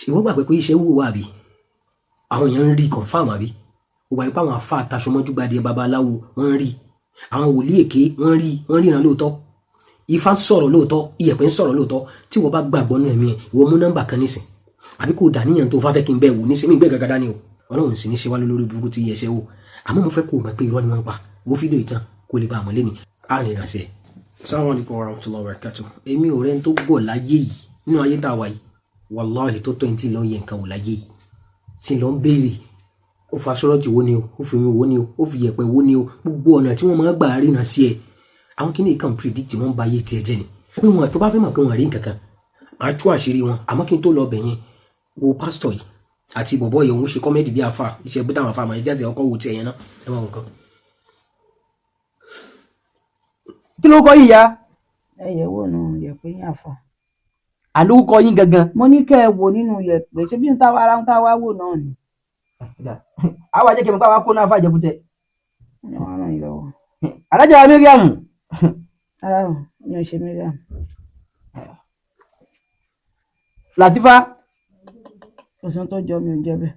Ìwọ gbà pé iṣẹ́ wò wá àbí àwọn èèyàn ń rí confam, àbí ó wà pé àwọn afa àtàṣọmọjúgbadì babaláwo wọ́n ń rí, àwọn wòlíì èké wọ́n ń rí, wọ́n ríran lóòótọ́, ifá ń sọ̀rọ̀ lóòótọ́, iyẹ̀pẹ̀ ń sọ̀rọ̀ lóòótọ́. Tí wọ́n bá gbàgbọ́ nínú ẹ̀mí ẹ̀, ìwọ mú nọ́mbà kan nísìn, àbí kò dàníyàn tó fáfẹ́ kí n bẹ́ẹ̀ wò nísìn. Mí gbé gàgàdá ni o, Ọlọ́run sì ní ṣe wá lórí burúkú tí iyẹ̀ṣẹ́ wò. Àmọ́ mo fẹ́ kó o mọ̀ pé irọ́ ni wọ́n ń pa. Wo fídíò ìtàn kó lè bá àmọ́ lẹ́ni á rìn rìn àṣẹ. Assalamu alaikum warahmatullahi wabarakatuh. Èmi ò rẹ́ni tó gọ̀ láyé yìí, nínú ayé tá a wà yìí, wàláhì, tó tó ẹni tí lọ yẹ nǹkan wò láyé yìí, tí lọ ń béèrè. Ó fa aṣọ́rọ́jì wo ni o, ó fi omi wo ni o, ó fi yẹ̀pẹ̀ wo ni o, gbogbo ọ̀nà tí wọ́n máa gbà ríran sí ẹ. Àwọn kìíní kan predict, wọ́n ba ayé tiẹ̀ jẹ́ ni pé wọn tó bá fẹ́ mọ̀ pé wọ́n rí nǹkan kan, máa tú àṣírí wọn. Àmọ́ kí n tó lọ bẹ̀ yẹn, wo pásítọ̀ yìí àti bọ̀bọ̀ yìí, òun ṣe comedy bí afa iṣẹ́ bí táwọn afa máa jáde. Ọkọ̀ wo tiẹ̀ yẹn náà, ẹ máa wọ nǹkan. Kí ló kọ yín ya? Ẹ yẹ̀ wò nù yẹ̀pẹ̀ yín, àfà. Àlórúkọ yín gangan? Mo ní kẹ́ ẹ wò nínú yẹ̀pẹ̀, ṣé bí n táwa ara ń táwa wò náà ni. Àwọn àjẹkẹ́ mi káwá kó náà fàjẹkútẹ. Ní wọ́n ràn yín lọ́wọ́. Alájà wa Mariam. Rárá o, mi ò ṣe Mariam. Latifa. Kò sí ohun tó jọ, mi ò jẹ́ bẹ́ẹ̀.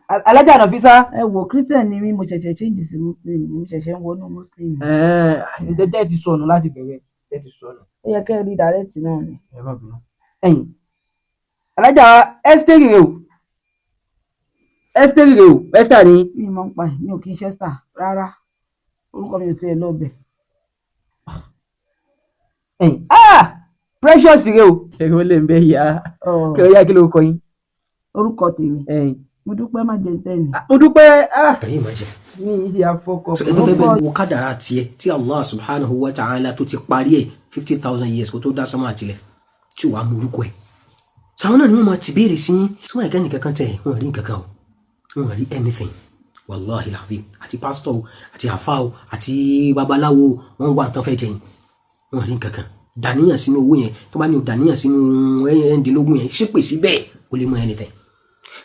Alájà Nafisa. Ẹ wò, Christian ni mí, mo ṣẹ̀ṣẹ̀ change sí Muslim ni, mo ṣẹ̀ṣẹ̀ ń wọnú Muslim ni. Ẹ tẹ́ ti sọnù láti bẹ̀rẹ̀, tẹ́ ti sọnù. Ó yẹ kẹ́ ẹ rí direct náà ni. Ẹ má bínú. Ẹ̀yin alájà Esther rè o, Esther rè o, Esther ni. Mi mọ̀ ń pa ẹ̀, mi ò kí ń ṣe Esther rárá, orúkọ mi ò tiẹ̀ lọ bẹ̀. Ẹ̀yin ah, Precious rè o. Ẹ̀rọ lè ń bẹ́ ya kí ó yá, kí ló kọ yín? Orúkọ tèmi? Ẹ̀yin. Mo dúpẹ́, má jẹ tẹ́ni. Mo dúpẹ́ ah. Can you imagine? Mi ì ṣe afọkọ. So ẹni tó fẹ́ bẹ́ẹ̀ wo kádàrá tiẹ̀ tí Allah subhanahu wa ta'ala tó ti parí ẹ̀ 50,000 years kó tó dá sánmà àtìlẹ̀, tí wàá mú orúkọ ẹ̀. Sàwọn náà ni wọ́n máa ti béèrè sí yín tí wọ́n ẹ̀ka nìkan kan tẹ̀, wọ́n rí nǹkan kan o, wọ́n rí anything, wàláhi láàfin. Àti pásítọ̀ o, àti àfa o, àti babaláwo, wọ́n wà tán fẹ́ jẹyìn, wọ́n rí nǹkan kan. Dàníyàn sínú owó yẹn, tó bá ní o dàníyàn sínú ẹ̀ẹ́dínlógún yẹn, ṣépè síbẹ̀, kó lè mọ anything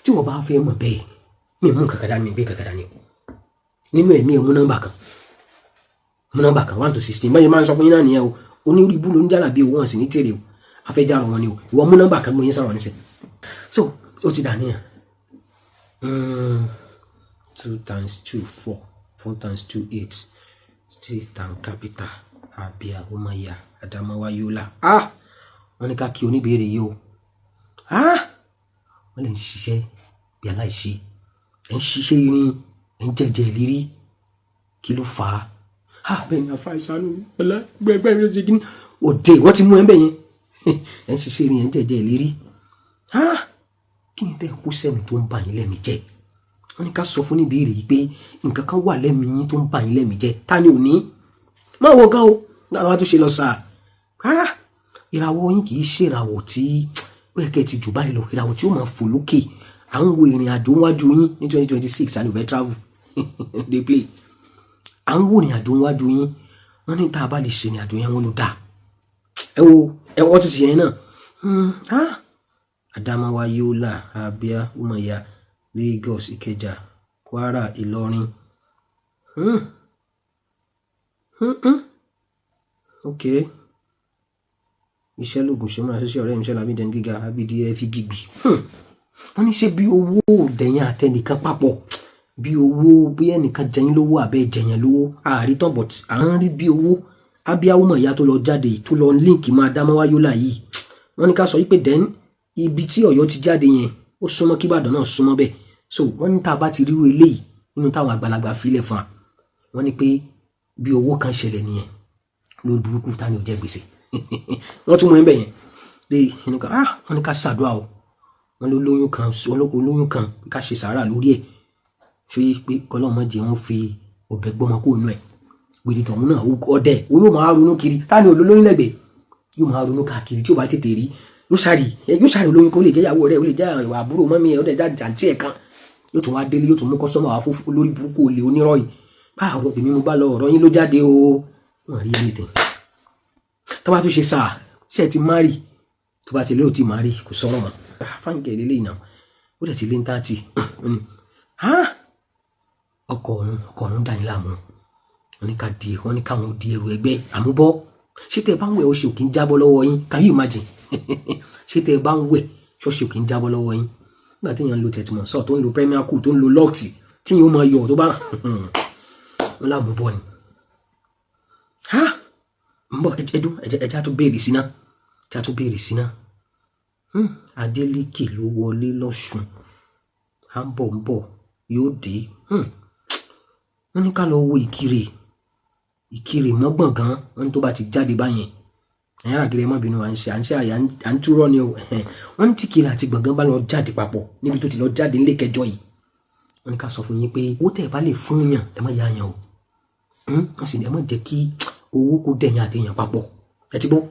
tí wọ́n bá fẹ́ mọ̀ bẹ́ẹ̀. Mi ò mú nǹkan kan dání, mi gbé nǹkan kan dání nínú ẹ̀mí ẹ̀. Mú nọ́mbà kan, mú nọ́mbà kan, 1 to 16. Báyìí máa ń sọ fún yín náà nìyẹn o. Onírú ibú ló ń jálà bí owó, wọn sì ní tèrè o, afẹ́jàrò wọn ni o. Ìwọ mú nọ́mbà kan, mú yín sọ̀rọ̀ nísìn. So ó ti dà níyàn. 2 times 2, 4, 4 times 2, 8. State and capital, Abia, Umuahia, Adamawa, Yola. Ah, wọ́n ní ká kí oníbèrè yìí o. Ah, wọ́n lè ń ṣiṣẹ́ bí aláìṣe, ẹ̀ ń ṣiṣẹ́ irin, ẹ̀ ń jẹjẹ ìlérí. Kí ló fà á? Ah, bẹ́ẹ̀ ni, afa ìsánú ọ̀la gbẹgbẹ́ mi ló ṣe kí ni òde wọ́n ti mú ẹ ń bẹ̀ yẹn. Ẹ̀ ń ṣiṣẹ́ irin, ẹ̀ ń jẹjẹ ìlérí. Ah, kí ni tẹ́ ẹ kó sẹ́mi tó ń bà yín lẹ́mìí jẹ́? Wọ́n ní ká sọ fún níbèrè yìí pé nǹkan kan wà lẹ́mìí yín tó ń bà yín lẹ́mìí jẹ́. Ta ni ò ní máa wọ gan o náà wá tó ṣe lọ sáà. Ah, ìràwọ̀ yín kì í ṣe ìràwọ̀ tí ó yẹ kẹ́ ẹ ti jù báyìí lọ, ìràwọ̀ tí ó máa fò lókè. À ń wo ìrìn àjò wájú yín ní 2026, and you travel dey play. À ń wo ìrìn àjò wájú yín. Wọ́n ní tá a bá lè ṣe ìrìn àjò yẹn, wọ́n ló dáa. Ẹ wo, ẹ wọ́n ti ṣe yẹn náà. Ah, Adamawa, Yola, Abia, Umuahia, Lagos, Ikeja, Kwara, Ìlọrin. Ok, iṣẹ́ lóògùn ṣe múra ṣiṣẹ́ ọ̀rẹ́ mi ṣẹlẹ̀ àbí dẹni gíga abidi ẹ fi gbìgbì. Wọ́n ní ṣe bí owó dẹ̀yìn àtẹnìkan papọ̀, bí owó, bí ẹnìkan jẹyìn lówó àbẹ́ jẹyìn lówó, àárí tán, but à ń rí bí owó abíyáwó mọ̀ ìyá tó lọ jáde, tó lọ link máa Adamawa, Yola yìí. Wọ́n ní ká sọ wípé then ibi tí Ọ̀yọ́ ti jáde yẹn, ó súnmọ́ kí Ìbàdàn náà súnmọ́ bẹ́ẹ̀. So wọ́n ní tá a bá ti ríru eléyìí nínú táwọn àgbàlagbà filẹ̀ fún wa, wọ́n ní pé bí owó kan ṣẹlẹ̀ nìyẹn lórí burúkú. Ta ni ò jẹ gbèsè? Wọ́n tún mú ẹ bẹ̀ yẹn pé ẹni kan. Ah, wọ́n ní ká ṣàdúrà o. Wọ́n ló lóyún kan, olóyún kan, ká ṣe sàárà lórí ẹ̀, ṣé pé kọlọ́mọ jẹ́ wọ́n fi ọbẹ̀ gbọ́mọ kó inú ẹ̀ gbèrè tọ̀hún náà. Ọdẹ o yóò máa ronú kiri. Ta ni olólóyún lẹ́gbẹ̀ẹ́ yóò máa ronú káàkiri tí ó bá tètè rí, yóò ṣàrí, yóò ṣàrí olóyún. Kó lè jẹ́ ìyàwó rẹ̀, ó lè jẹ́ ìwà àbúrò mọ́mí ẹ̀, ó lè jẹ́ àǹtí ẹ̀ kan. Yóò tún wá délé, yóò tún mú customer wá fún olórí burúkú, olè, onírọ̀ yìí. Báwo èmi mo bá lọ, ọ̀rọ̀ yín ló jáde o. Wọ́n rí anything tó bá tún ṣe sáà. Ṣe ti marry? Tó bá ti lérò tí marry, kò sọ̀rọ̀ mọ́. Fáńkì lélẹ́yìn náà, ó dẹ̀ ti lé ní 30. Ọkọ̀ ọ̀run, ọkọ̀ ọ̀run dà yín láàmú. Wọ́n ní ká di, wọ́n ní káwọn di ẹrù ẹgbẹ́ àmúbọ́. Ṣé tẹ́ ẹ bá ń wẹ̀, ó ṣe òkè ń jábọ́ lọ́wọ́ yín? Can you imagine? Ṣé tẹ́ ẹ bá ń wẹ̀, ṣọ́ọ̀ṣì kì í jábọ́ lọ́wọ́ yín? Nígbà tí èèyàn ń lo tẹ̀tìmọ̀ tó ń lo Premier Cool, tó ń lo Lux, tí yóò máa yọ̀ tó bá wọn láàmú bọ́ ni. Ha, ń bọ̀, ẹdún ẹjẹ́ á tún béèrè sí náà, ẹjẹ́ á tún béèrè sí náà. Adeleke ló wọlé lọ́sùn, à ń bọ̀, ń bọ̀, yóò dé. Wọ́n ní ká lọ wo Ìkirè, Ìkirè mọ́gbọ̀ngàn. Wọ́n ní tó bá ti jáde báyẹn, ẹ̀yìn àgẹrẹ, má bínú, à ń ṣe àyà à ń túrọ́ ni o. Wọ́n ní tìkìrì àti Gbọ̀ngàn bá lọ jáde papọ̀ níbi tó ti lọ jáde nílé kẹjọ yìí, wọ́n ní ká sọ fún yín pé owó tẹ̀ bá lè fún yàn, ẹ má yá yàn o. Wọ́n sì ní ẹ má jẹ́ kí owó kó dẹ̀yìn àti èèyàn papọ̀. Ẹ ti gbọ́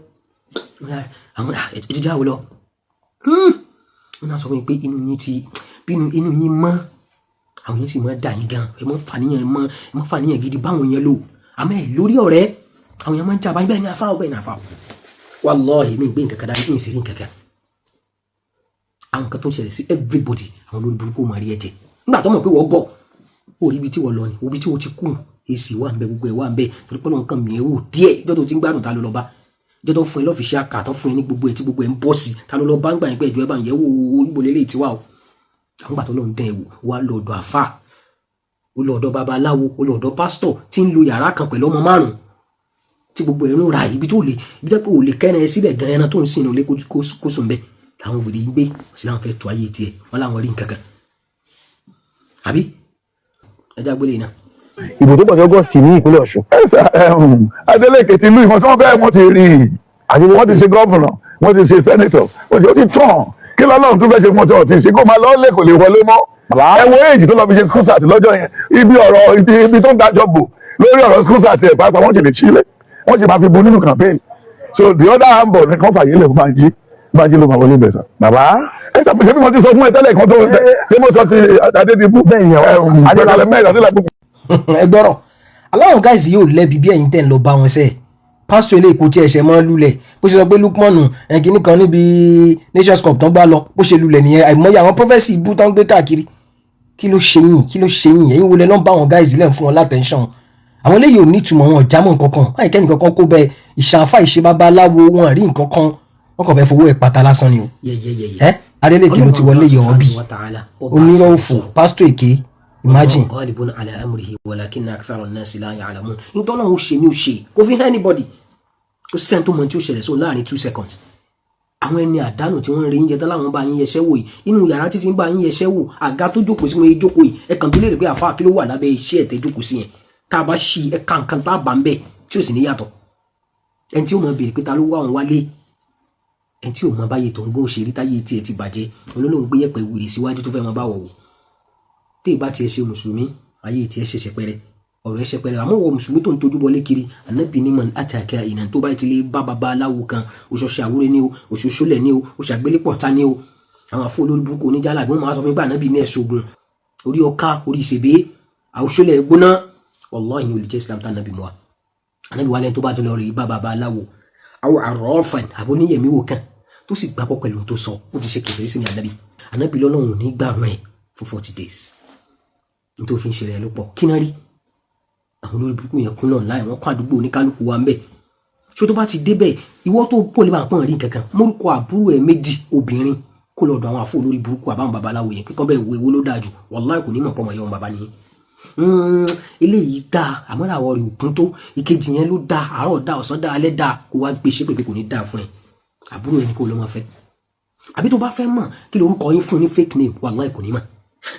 àwọn ẹ ti jáwé lọ. Wọ́n náà sọ fún yín pé inú yín ti bínú, inú yín mọ́, àwọn yẹn sì máa dà yín gan. Ẹ mọ́ fàníyàn, ẹ mọ́ fàníyàn gidi báwọn yẹn lò, àmọ́ ẹ lórí ọ̀rẹ́, àwọn yẹn máa ń jà báyìí. Bẹ́ẹ̀ ni afáwọ̀, bẹ́ẹ̀ ni afáwọ̀. Wallahi, mi gbé nǹkan kan dání, ìsì rí nǹkan kan. Àwọn kan tó ń ṣẹlẹ̀ sí everybody, àwọn olórí burúkú máa rí ẹ̀jẹ̀ nígbà tó mọ̀ pé wọ́n gọ̀ ó rí ibi tí wọ́n lọ ni, ibi tí wọ́n ti kú. Èsì wà ń bẹ, gbogbo ẹ̀ wà ń bẹ, torí pé lóun kàn mí ẹ̀ wò díẹ̀. Ìjọ tó ti ń gbádùn, ta ló lọ bá? Ìjọ tó fún ẹ lọ́fíìsì àkà, tó fún ẹ ní gbogbo ẹ̀, tí gbogbo ẹ̀ ń bọ́ sí, ta ló lọ bá ń gbà yín pé ẹ̀jọ̀ ẹ bá ń yẹ̀ wò ó, ìbò lélẹ̀ tiwa o? Àwọn gbà tó lọ́n dẹ̀ wò wá lọ ọ̀dọ̀ àfà, ó lọ ọ̀dọ̀ babaláwo, ó lọ ọ̀dọ̀ pásítọ̀ tí ń lo yàrá kan pẹ̀lú ọmọ márùn, tí gbogbo ẹ̀ ń ra ibi tó lè, ibi tó pé ò lè kẹ́rin ẹ síbẹ̀ gan, ẹran tó ń sìn ní kó sùn bẹ́ẹ̀. Làwọn wèrè ń gbé sí, làwọn fẹ́ tó ayé tiẹ̀, wọ́n làwọn rí nǹkan kan àbí ẹja gbélé náà. Ìbò tó pọ̀ ní August ní ìpínlẹ̀ Ọ̀ṣun. Ẹ sà, Adeleke ti lú ìwọ̀n tí wọ́n fẹ́, wọ́n ti rí i, wọ́n ti ṣe governor, wọ́n ti ṣe senator, wọ́n ti ó ti tàn. Kí lọ́lọ́run tún fẹ́ ṣe fún ọtí ọtí ṣe kó máa lọ́ọ́ lè kò lè wọlé mọ́. Ẹ wo èjì tó lọ fi ṣe school cert lọ́jọ́ yẹn, ibi ọ̀rọ̀ ibi tó ń dájọ́ bò lórí ọ̀rọ̀ school cert ẹ̀ pàápàá, wọ́n ti lè sílẹ̀, wọ́n sì máa fi bu nínú campaign. So the other handball ní kàn fàyè lè fún Banji. Banji ló máa wọlé bẹ̀ sà. Bàbá. Ẹ sàpèjẹ bí mo ti sọ fún ẹ tẹ́lẹ̀ kan tó ṣé mo sọ ti Adédìbú. Bẹ́ẹ̀ ni, Adédìbú mẹ́rin Adédìbú. Ẹ gbọ́rọ̀ aláwọn guys yóò lẹ́bi bí ẹ̀yin tẹ̀ ń lọ bá wọn sẹ́ẹ̀. Pásítọ̀ ilé ìkó tí ẹ̀ṣẹ̀ máa ń lulẹ̀, bó ṣe sọ pé Lukmanu ẹ̀kíní kan níbi Nations Cup tán gbá lọ, bó ṣe lulẹ̀ nìyẹn. Àìmọye àwọn prophecy ibú tán gbé káàkiri. Kí ló ṣe yín? Kí ló ṣe yín? Ẹ̀yin wo lẹ lọ́n bá àwọn guys lẹ́ ń fún wọn látẹ̀ńṣọ̀n? Àwọn eléyìí ò ní ìtumọ̀, wọn jámọ́ nǹkan kan láì kẹ́ni kankan kó bẹ ìṣàfà ìṣe babaláwo, wọn rí nǹkan kan, wọn kàn fẹ́ fowó ẹ̀ pátá lásán ni o. Ẹ Adeleke ló ti wọlé yọ̀ ọ́ bí onírọ̀ òfò, pásítọ̀ èké, imagine. Ghalibun ala amrihi walakinna akthara an-nasi la ya'lamun. Nítorí náà ó ṣe ní ó ṣe kò fi hàn anybody, kò sẹ́ni tó mọ̀ tí ó ṣẹlẹ̀ sóun láàrin 2 seconds. Àwọn ẹni àdánù tí wọ́n ń rí yín jẹ tán láwọn bá yín yẹsẹ́ wò yìí, inú yàrá títí ń bá yín yẹsẹ́ wò, àga tó jókòó sí mo yẹ jókòó yìí, ẹ kàn bí léèrè pé, àfa, kí ló wà lábẹ́ iṣẹ́ ẹ̀tẹ́ jókòó sí yẹn? Tá a bá ṣí ẹ ká nǹkan tá a bá ń bẹ̀ tí ò sì ní yàtọ̀. Ẹni tí ó mọ̀ béèrè pé ta ló wá òun wálé, ẹni tí ò mọ báyé tó ń gún òṣèré, táyé tiẹ̀ ti bàjẹ́, olólùn gbé yẹ̀pẹ̀ wèrè síwájú tó fẹ́ mọ bá wọ̀ wò. Tí ìbá tiẹ̀ ṣe mùsùlùmí, ayé tiẹ̀ ṣe ṣẹpẹrẹ, ọ̀rọ̀ ẹ̀ ṣẹpẹrẹ. Àmọ́ wọ mùsùlùmí tó ń tójú bọlé kiri, ànábì ní man ataka ìnà tó bá ti lè bá babaláwo kan, oṣooṣe àwúrẹ́ ní o, oṣooṣolẹ̀ ní o, oṣàgbélépọ̀ta ní o, àwọn àfọ olórí burúkú oníjàlá àbí wọn máa sọ fún mi pé ànábì ní ẹ̀sùn ogun orí ọká, orí ìṣèbé, àwòṣọlẹ̀ gbóná. Wallahi, ní olùjẹ́ Islam tá ànábì mọ́ wa. Ànábì wa lẹ́ni tó bá tó lọ rí bá babaláwo àwọn àrọ́ọ̀fàn àbóníyẹ̀mí wò kan tó sì gbàgbọ́ pẹ̀lú tó sọ, ó ti ṣe kèfèrí sí mi. Ànábì lọ́lọ́run ní gbàrún ẹ̀ fún 40 days. Nítorí fi ń ṣe rẹ̀ ló pọ̀. Kí náà rí àwọn olórí burúkú yẹn kún náà láì wọ́n kọ́ àdúgbò oníkálukú wa ń bẹ̀. Ṣé tó bá ti débẹ̀, ìwọ tó pọ̀ lè bá pọ̀n rí nǹkan kan, mórúkọ àbúrò ẹ̀ méjì obìnrin kó lọ́dọ̀ àwọn àfọ olórí burúkú àbáwọn babaláwo yẹn kíkọ́ bẹ́ẹ̀ wo èwo ló dáa jù. Wàláì, kò ní mọ̀ pọ́nmọ̀ yẹ wọn bàbá nìyẹn. Eléyìí dáa, àmọ́ àwọn rẹ̀ òkun tó ìkejì yẹn ló dáa, àárọ̀ dáa, ọ̀sán dáa, alẹ́ dáa. Kó wá gbé ṣépè pé kò ní dáa fún ẹ, àbúrò ẹni kó ló máa fẹ́. Àbí tó bá fẹ́ mọ̀ kí lorúkọ yín, fún ní fake name, wàláì, kò ní mọ̀.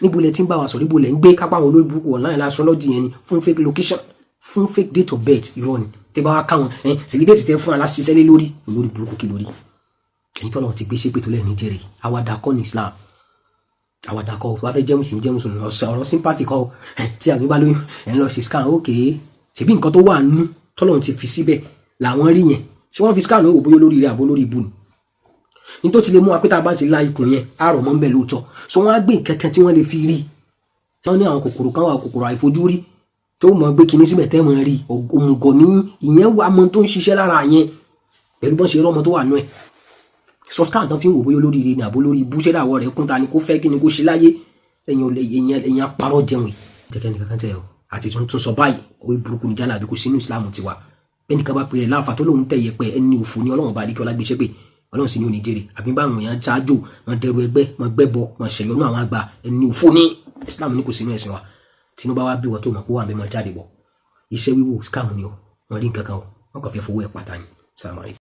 Níbo lẹ ti ń bá wa sọ̀rọ̀? Níbo lẹ ń gbé? Kápá àwọn olórí burúkú online astrology yẹn ni, fún fake location, fún fake date of birth. Irọ́ ni. Tẹ bá wá káwọn ẹ sìgì date tẹ fún aláṣiṣẹ́ lé lórí, olórí burúkú, kí lórí ẹ̀yin tọ́lọ́ ti gbé ṣépè tó lẹ́nu jẹ́rìí. Àwàdà kọ́ ní Islam, àwàdà kọ́. Wàá fẹ́ jẹ́ mùsùlùmí, jẹ́ mùsùlùmí. Ọ̀rọ̀ sympathy kọ́ tí àgbẹ̀ bá lóyún ẹ̀ ń lọ ṣe scan. Ok, ṣèbí nǹkan tó wà nú tọ́lọ́ ti fi síbẹ̀ làwọn rí yẹn. Ṣé wọ́n fi scan wò bóyá olórí rẹ̀ àbó lórí ibu ni? Ní tó ti lè mú wa pé tá a bá ti la ikùn yẹn, á rọ̀ mọ́ ń bẹ̀ lóòótọ́. So wọ́n á gbé nǹkan kan tí wọ́n lè fi rí. Wọ́n ní àwọn kòkòrò kan wà, kòkòrò àìfojúrí tó mọ̀ gbé kinní síbẹ̀ tẹ́ mọ̀ rí. Òmùgọ̀ ní ìyẹn wà, mọ́ tó ń ṣiṣẹ́ lára yẹn pẹ̀lú bọ́n ṣe rọ́mọ tó wà nú ẹ̀. Sọ scan tán fi ń wò bóyá olórí ire ni àbó lórí ibú, ṣé làwọ̀ rẹ̀ kún, ta ni kó fẹ́, kí ni kó ṣe láyé? Ẹ̀yìn olè, ẹ̀yìn apárọ̀ jẹun yìí jẹ́kẹ́ nìkan kan tẹ̀ ọ́ àti tuntun sọ báyìí. Orí burúkú ní jálàbí, kò sínú Islam tiwa. Bẹ́ẹ̀ni ká bá pèrè láǹfà tó lóun tẹ̀ yẹpẹ, ẹni òfò ní Ọlọ́run bá adékẹ́ ọlágbèsẹ́ pé Ọlọ́run sì ní òní jèrè. Àbí báwọn èèyàn ṣáájú wọn, dẹrù ẹgbẹ́ wọn, gbẹ́bọ wọn, ṣẹ̀yọ́nú àwọn àgbà, ẹni òfò ní Islam ní kò sínú ẹ̀sìn wa. Tinubu wá bí wọn tó mọ̀ pé wà mẹ́mọ́ jáde bọ̀. Iṣẹ́ wíwò scam ni o. Wọ́n rí nǹkan kan o, wọ́n kàn fẹ́ fowó ẹ̀ pátá ni. Salaam alaikum.